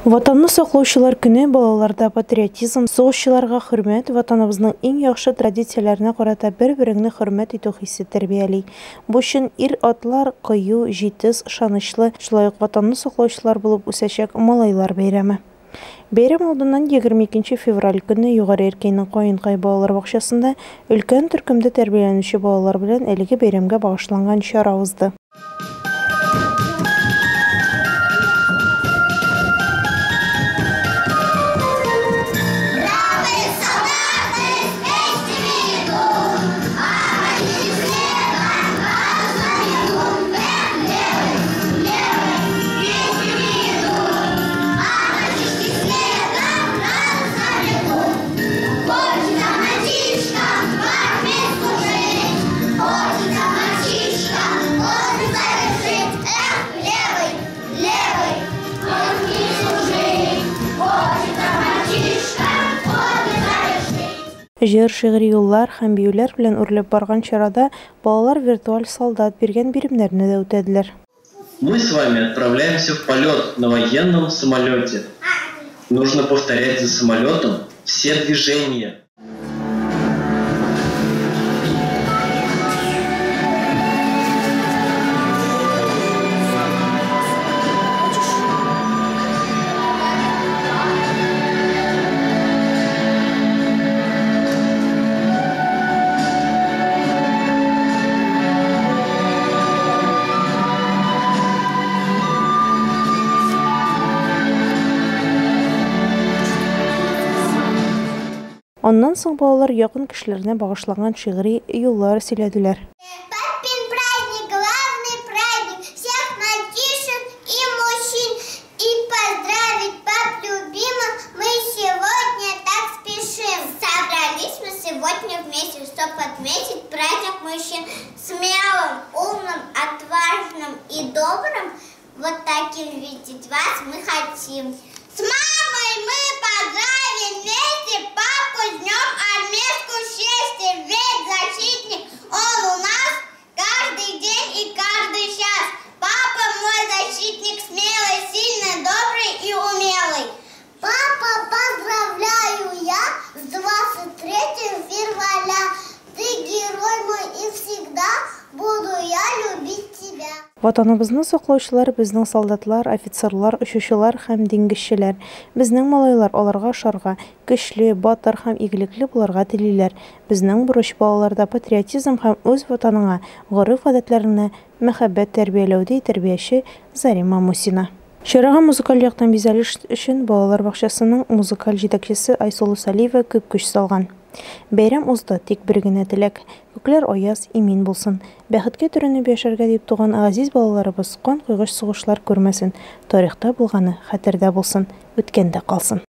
Ватанны саклаучылар көне балаларда патриотизм, сугышчыларга хөрмәт, Ватаныбызның иң яхшы традицияләренә карата бер-береңне хөрмәт итү хисе тәрбияли. Бу чын ир-атлар, кыю, җитез, ышанычлы, шулай ук Ватанны саклаучылар булып үсәчәк малайлар бәйрәме. Бәйрәм алдыннан 22 нче февраль көнне Югары Яркәйнең Каенкай балалар бакчасында өлкән төркемдә тәрбияләнүче балалар белән әлеге бәйрәмгә багышланган чара узды. Җыр, шигъри юллар һәм биюләр белән үрелеп барган чарада балалар виртуаль солдат биргән биремнәрне дә үтәделәр. Мы с вами отправляемся в полет на военном самолете. Нужно повторять за самолетом все движения. Аннан соң балалар якын кешеләренә багышланган шигъри юллар сөйләделәр. Папин праздник, главный праздник всех мальчишек и мужчин. И поздравить пап любимых мы сегодня так спешим. Собрались мы сегодня вместе, чтоб отметить праздник мужчин. Смелым, умным, отважным и добрым, вот таким видеть вас мы хотим. С мамой мы поздравим вместе папу с днем армейского счастья. Ведь защитник он у нас каждый день и каждый час. Папа мой защитник смелый, сильный, добрый и умелый. Папа, поздравляю я с 23 февраля. Ты герой мой и всегда буду я любить тебя. Ватаныбызны саклаучылар безнең солдатлар, офицерлар, очучылар һәм диңгезчеләр. Безнең малайлар аларга ошарга, көчле, батыр һәм игелекле булырга телиләр. Безнең бурыч балаларда патриотизм һәм үз Ватаныңа, гореф-гадәтләреңә мәхәббәт тәрбияләү, ди тәрбияче Зарима Мусина. Чарага музыкаль яктан бизәлеш өчен балалар бакчасының музыкаль җитәкчесе Айсылу Салиева күп көч салган. Бәйрәм узды, тик бер генә теләк, күкләр аяз, имин булсын. Бәхеткә төренеп яшәргә дип туган газиз балаларыбыз канкойгыч сугышлар күрмәсен, тарихта булганы хәтердә булсын, үткәндә калсын.